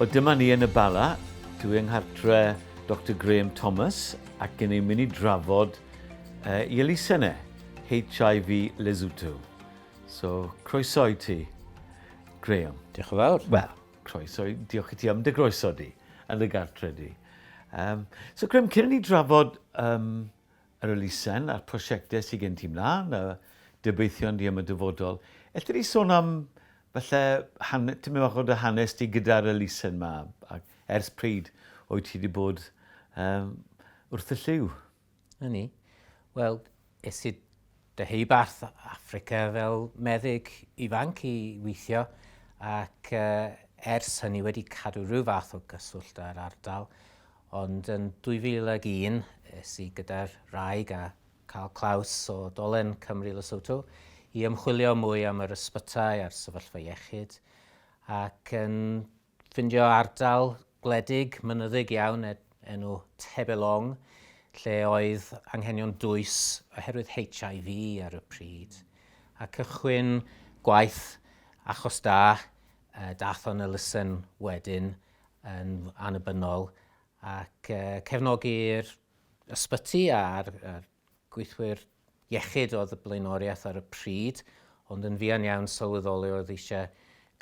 Wel, dyma ni yn y Bala. Dwi yng nghartre Dr Graham Thomas ac yn ni'n mynd i drafod uh, i elusen e, HIV Lesotho. So, croeso i ti, Graham. Diolch yn fawr. Wel, croeso, diolch i ti am dy groeso di, yn dy gartre di. Um, so, Graham, cyn i ni drafod um, yr elusen a'r prosiectau sydd gen ti mlaen, a dybeithion di am y dyfodol, elli di sôn am falle han, ti'n bach o dy hanes di gyda'r elusen ma, ac ers pryd wyt ti wedi bod um, wrth y llyw? Na ni. Wel, es i Deheubarth Affrica fel meddyg ifanc i weithio ac uh, ers hynny wedi cadw rhyw fath o gyswllt â'r ardal. Ond yn 2001 es i gyda'r wraig a Carl Klaus o Dolen Cymru Lesotho i ymchwilio mwy am yr ysbytai a'r sefyllfa iechyd ac yn ffindio ardal gwledig, mynyddig iawn, enw Tebelong, lle oedd anghenion dwys oherwydd HIV ar y pryd. A cychwyn gwaith achos da, dath o'n elusen wedyn yn annibynnol ac cefnogi'r ysbyty a'r gweithwyr iechyd oedd y blaenoriaeth ar y pryd, ond yn fuan iawn sylweddoli oedd eisiau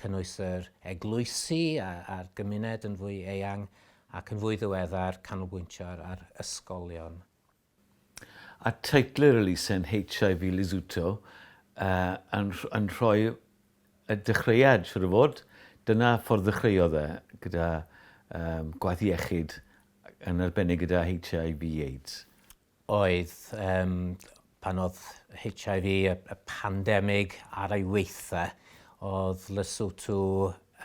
cynnwys yr eglwysi a'r gymuned yn fwy eang ac yn fwy ddiweddar canolbwyntio ar, ar ysgolion. A teitl yr elusen HIV Lesotho uh, yn, yn rhoi y dechreuad, siwr o fod. Dyna ffordd ddechreuodd e gyda um, gwaith iechyd yn arbennig gyda HIV AIDS. Oedd, um, pan oedd HIV, y, y pandemig ar ei weitha, oedd Lesotho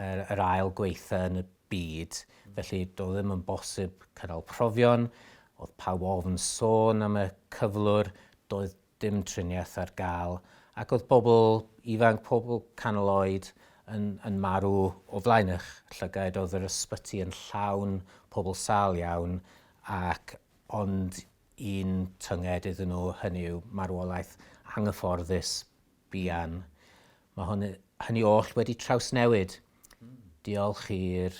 yr, yr ail gweitha yn y byd, felly doedd ddim yn bosib cynnal profion, oedd pawb ofn sôn am y cyflwr, doedd dim triniaeth ar gael, ac oedd pobl ifanc, pobl canol oed yn, yn marw o flaen eich llygaid, oedd yr ysbyty yn llawn pobl sâl iawn, ac ond un tynged iddyn nhw, hynny yw marwolaeth anghyfforddus buan. Mae hwn, hynny oll wedi trawsnewid. Diolch i'r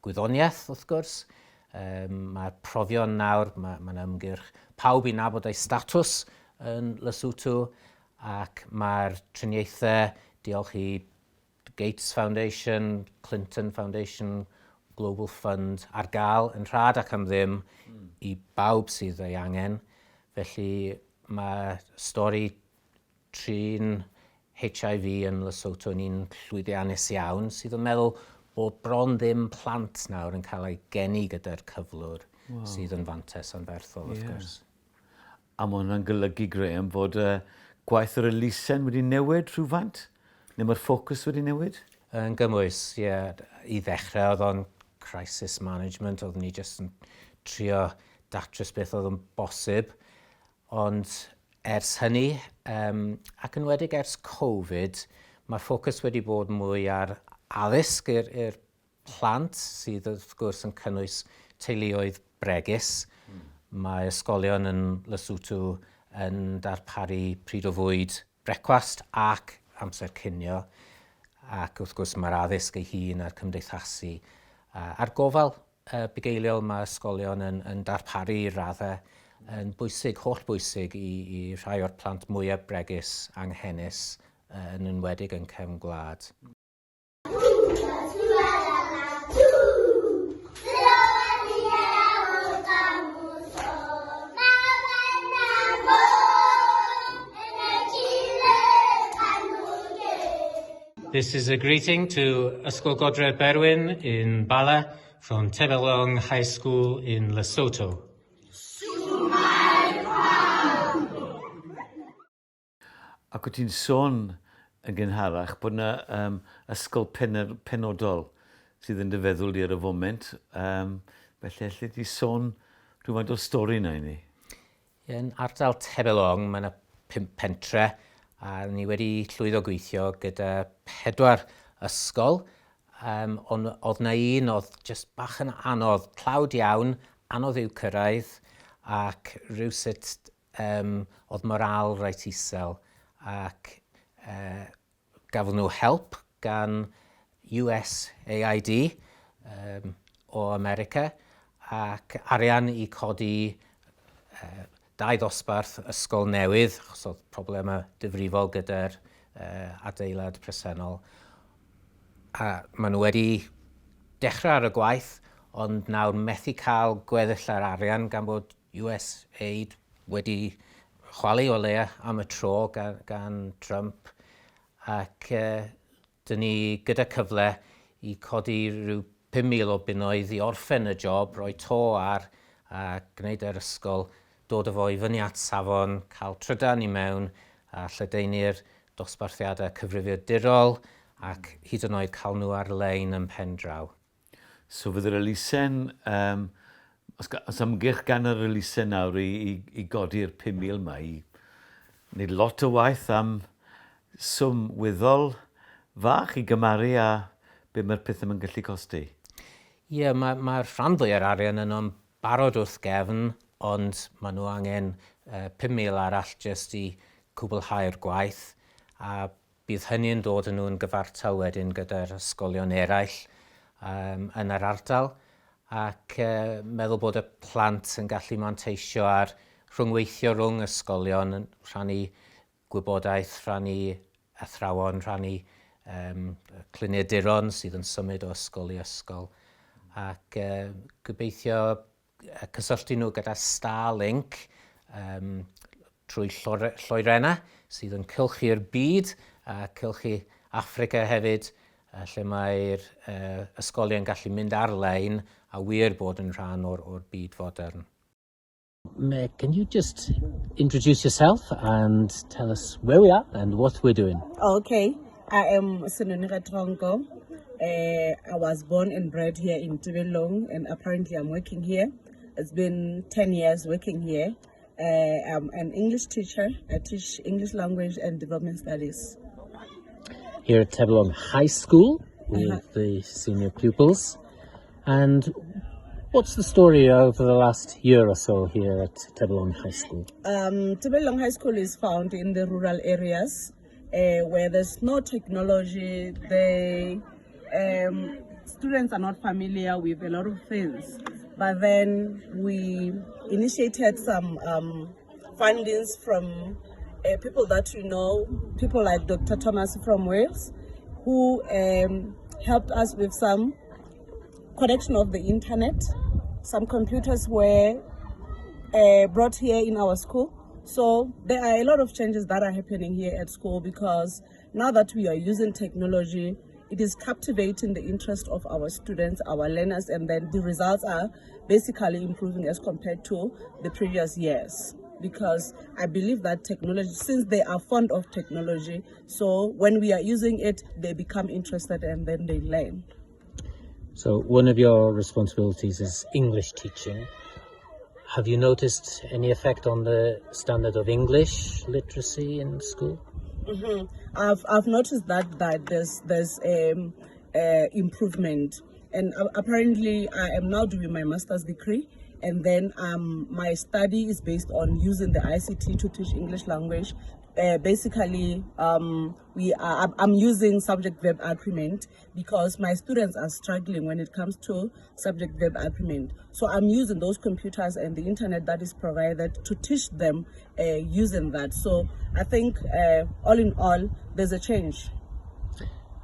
gwyddoniaeth, wrth gwrs. Um, mae'r profion nawr, mae, mae'n ymgyrch pawb i nabod ei statws yn Lesotho ac mae'r triniaethau, diolch i Gates Foundation, Clinton Foundation, Global Fund ar gael yn rhad ac am ddim mm. i bawb sydd ei angen. Felly mae stori trin HIV yn Lesotho yn un llwyddiannus iawn, sydd yn meddwl bod bron ddim plant nawr yn cael eu geni gyda'r cyflwr, wow. sydd yn fantes anferthol, wrth yeah. gwrs. A mae hwnna'n golygu, Graham, fod uh, gwaith yr elusen wedi newid rhywfaint? Neu mae'r ffocws wedi newid? Yn gymwys, ie. Yeah. I ddechrau, oedd o'n crisis management, oeddwn ni jyst yn trio datrys beth oedd yn bosib. Ond ers hynny, um, ac yn wedig ers Covid, mae'r ffocws wedi bod mwy ar addysg i'r plant, sydd wrth gwrs yn cynnwys teuluoedd bregus. Mm. Mae ysgolion yn Lesotho yn darparu pryd o fwyd brecwast ac amser cinio, ac wrth gwrs mae'r addysg ei hun a'r cymdeithasu a'r gofal bugeiliol mae ysgolion yn, yn darparu i raddau yn bwysig, holl bwysig i, i rhai o'r plant mwyaf bregus anghenus, yn enwedig yn cefn gwlad. This is a greeting to Ysgol Godre'r Berwyn in Bala from Tebelong High School in Lesotho. Ac wyt ti'n sôn yn gynharach bod yna um, ysgol pen penodol sydd yn dy feddwl di ar y foment. Um, felly, alli di sôn rhywfaint o'r stori yna i ni? Yn ardal Tebelong, mae yna pump pentre, a ni wedi llwyddo gweithio gyda pedwar ysgol, um, ond oedd na un oedd just bach yn anodd, tlawd iawn, anodd i'w cyrraedd, ac rhywsut um, oedd moral reit isel, ac uh, Gafon nhw help gan USAID, um, o America ac arian i codi dau ddosbarth ysgol newydd, achos oedd problemau difrifol gyda'r adeilad presennol. A maen nhw wedi dechrau ar y gwaith, ond nawr methu cael gweddill yr arian gan bod USAID wedi chwalu o leia am y tro gan, gan Trump ac Dyn ni gyda cyfle i codi rhyw 5,000 o bunnoedd i orffen y job, rhoi to ar a gwneud yr ysgol, dod â fo i fyny at safon, cael trydan i mewn a lledaenu'r dosbarthiadau cyfrifiadurol ac hyd yn oed cael nhw ar-lein yn pen draw. So fydd yr elusen, um, os, os ymgyrch gan yr elusen nawr i, i, i godi'r 5,000 yma, i wneud lot o waith am swm wyddol fach i gymaru â be mae'r pethau yma'n gallu costi. Ie, yeah, mae'r mae rhan fwya'r arian yno'n barod wrth gefn, ond maen nhw angen uh, 5,000 arall jyst i cwblhau'r gwaith, a Bydd hynny yn dod â nhw'n gyfartal wedyn gyda'r ysgolion eraill um, yn yr ardal ac uh, meddwl bod y plant yn gallu manteisio ar rhwngweithio rhwng ysgolion, yn rhannu gwybodaeth, rhannu athrawon, rhannu um, cliniaduron sydd yn symud o ysgol i ysgol ac uh, gobeithio cysylltu nhw gyda Starlink um, trwy lloerenna sydd yn cylchu'r byd a cylchu Affrica hefyd, lle mae'r uh, ysgolion gallu mynd ar-lein a wir bod yn rhan o'r, or byd fodern. Meg, can you just introduce yourself and tell us where we are and what we're doing? Okay, I am Senoniga Trongo. I was born and bred here in Tebellong, and apparently I'm working here. It's been 10 years working here. I'm an English teacher. I teach English language and development studies. Here at Tebellong High School with uh-huh. the senior pupils. And what's the story over the last year or so here at Tebellong High School? Tebellong High School is found in the rural areas where there's no technology. They students are not familiar with a lot of things. But then we initiated some fundings from people that we know, people like Dr. Thomas from Wales, who helped us with some connection of the internet. Some computers were brought here in our school. So there are a lot of changes that are happening here at school because now that we are using technology, it is captivating the interest of our students, our learners, and then the results are basically improving as compared to the previous years. Because I believe that technology, since they are fond of technology, so when we are using it, they become interested and then they learn. So one of your responsibilities is English teaching. Have you noticed any effect on the standard of English literacy in school? Mm-hmm. I've noticed that there's improvement, and apparently I am now doing my master's degree, and then my study is based on using the ICT to teach English language. Basically, I'm using subject verb agreement because my students are struggling when it comes to subject verb agreement. So I'm using those computers and the internet that is provided to teach them using that. So I think all in all, there's a change.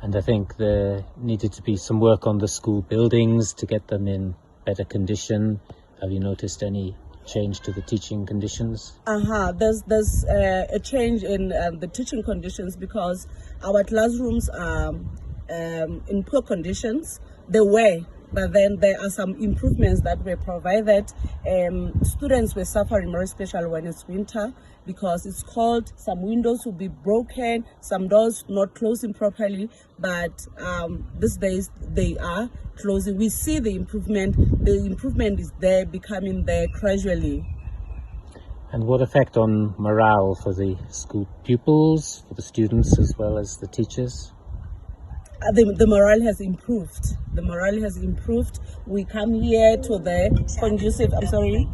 And I think there needed to be some work on the school buildings to get them in better condition. Have you noticed any change to the teaching conditions? Uh-huh. There's a change in the teaching conditions because our classrooms are in poor conditions. They were, but then there are some improvements that were provided. Students were suffering more especially when it's winter because it's cold. Some windows will be broken, some doors not closing properly, but these days they are closing. We see the improvement. The improvement is there, becoming there gradually. And what effect on morale for the school pupils, for the students as well as the teachers? The morale has improved. The morale has improved. We come here to the conducive, I'm sorry.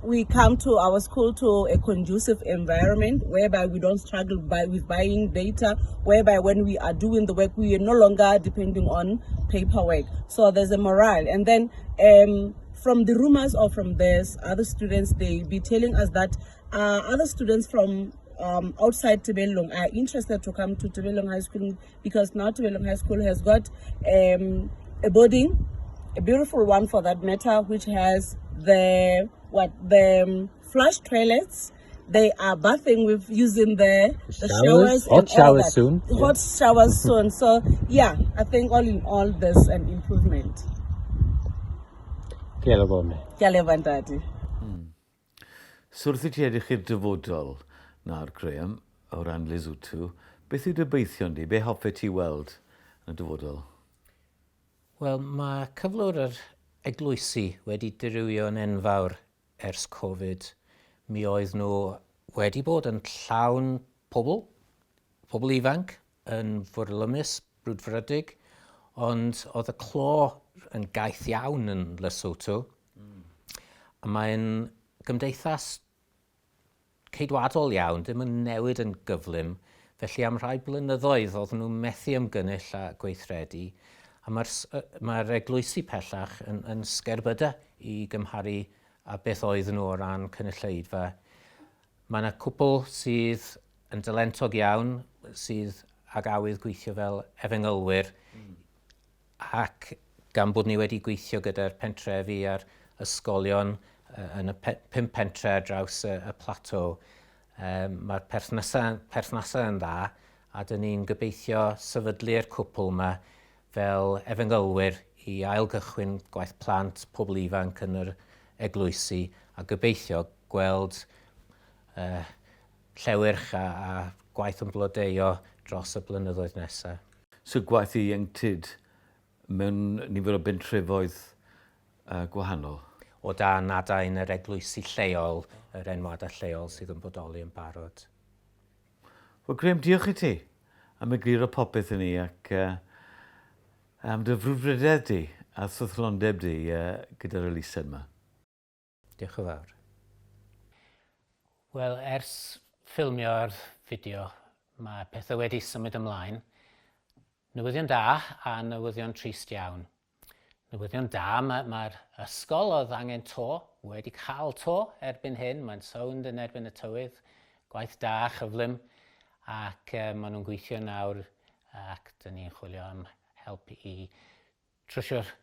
We come to our school to a conducive environment whereby we don't struggle by, with buying data, whereby when we are doing the work, we are no longer depending on paperwork. So there's a morale. And then from the rumors or from this, other students, they be telling us that other students from outside Tebellong are interested to come to Tebellong High School because now Tebellong High School has got a boarding, a beautiful one for that matter, which has the what the flush toilets. They are bathing with using the showers, showers, hot and all showers that. soon, yeah. Hot showers soon. So yeah, I think all in all, there's an improvement. Ke a leboha, mme. Ke a leboha, ntate. So wrth i ti edrych i'r dyfodol nawr, Graham, o ran Lesotho, beth yw dy obeithion di? Be hoffet ti weld yn y dyfodol? Wel, mae cyflwr yr eglwysi wedi dirywio'n enfawr ers Covid. Mi oedd nhw wedi bod yn llawn pobl, pobl ifanc, yn fwrlymus, brwdfrydig, ond oedd y clo yn gaeth iawn yn Lesotho. A mae'n gymdeithas ceidwadol iawn, ddim yn newid yn gyflym, felly am rhai blynyddoedd oedd nhw methu ymgynnull a gweithredu, a mae'r mae eglwysi pellach yn sgerbydau i gymharu â beth oedd nhw o ran cynulleidfa. Mae yna cwpl sydd yn dalentog iawn, sydd ag awydd gweithio fel efengylwyr, ac gan bod ni wedi gweithio gyda'r pentrefi a'r ysgolion yn y pum pentre ar draws y plateau, mae'r perthnasau yn dda, a dyn ni'n gobeithio sefydlu'r cwpl yma fel efengylwyr i ailgychwyn gwaith plant, pobl ifanc yn yr eglwysi, a gobeithio gweld llewyrch a gwaith yn blodeuo dros y blynyddoedd nesaf. So gwaith ieuenctid mewn nifer o bentrefoedd gwahanol? O dan adain yr eglwysi lleol, yr enwadau lleol sydd yn bodoli yn barod. Wel, Graham, diolch i ti am egluro popeth i ni ac am dy frwdfrydedd di a ffyddlondeb di gyda'r elusen yma. Diolch yn fawr. Wel, ers ffilmio'r fideo, mae pethau wedi symud ymlaen. Newyddion da a newyddion trist iawn. Newyddion da, mae'r ysgol oedd angen to wedi cael to erbyn hyn. Mae'n sownd yn erbyn y tywydd. Gwaith da, chyflym, ac maen nhw'n gweithio nawr ac dyn ni'n chwilio am help i trwsio'r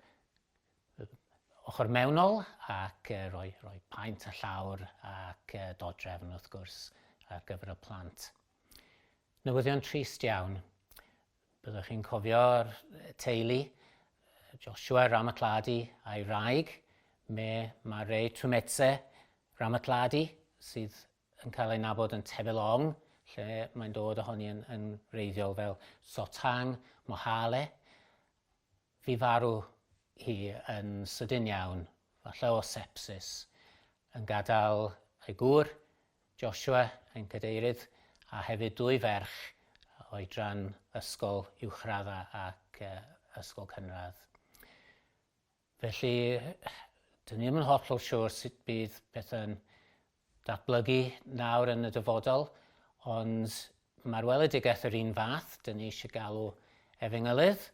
ochr mewnol ac rhoi paent a llawr ac dodrefn wrth gwrs ar gyfer y plant. Newyddion trist iawn. Byddwch chi'n cofio'r teulu, Joshua Ramatladi a'i wraig, me Mare Tumetse Ramatladi, sydd yn cael ei nabod yn Tebelong, lle mae'n dod ohoni yn wreiddiol fel Sotang Mohale. Fu farw hi yn sydyn iawn, falle o sepsis, yn gadael ei gŵr, Joshua, ein cadeirydd, a hefyd dwy ferch oedran ysgol uwchradd ac ysgol cynradd. Felly, dyn ni ddim yn hollol siŵr sut bydd pethau'n datblygu nawr yn y dyfodol, ond mae'r weledigaeth yr un fath. Dyn ni eisiau galw efengylydd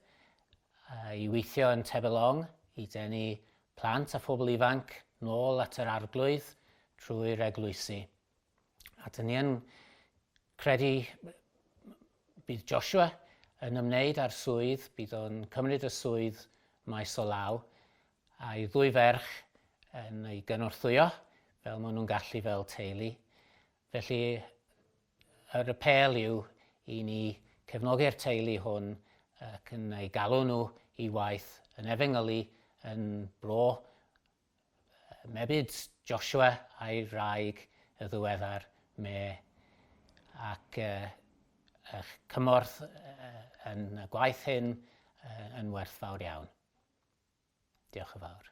i weithio yn Tebelong, i denu plant a phobl ifanc nôl at yr Arglwydd trwy'r eglwysi. A dyn ni yn credu bydd Joshua yn ymwneud â'r swydd, bydd o'n cymryd y swydd maes o law, a'i ddwy ferch yn ei gynorthwyo fel maen nhw'n gallu fel teulu. Felly, yr apêl yw i ni cefnogi'r teulu hwn ac yn eu galw nhw i waith yn efengylu yn bro mebyd Joshua a'i wraig y ddiweddar Me, ac eich cymorth yn y gwaith hyn yn werthfawr iawn. Diolch yn fawr.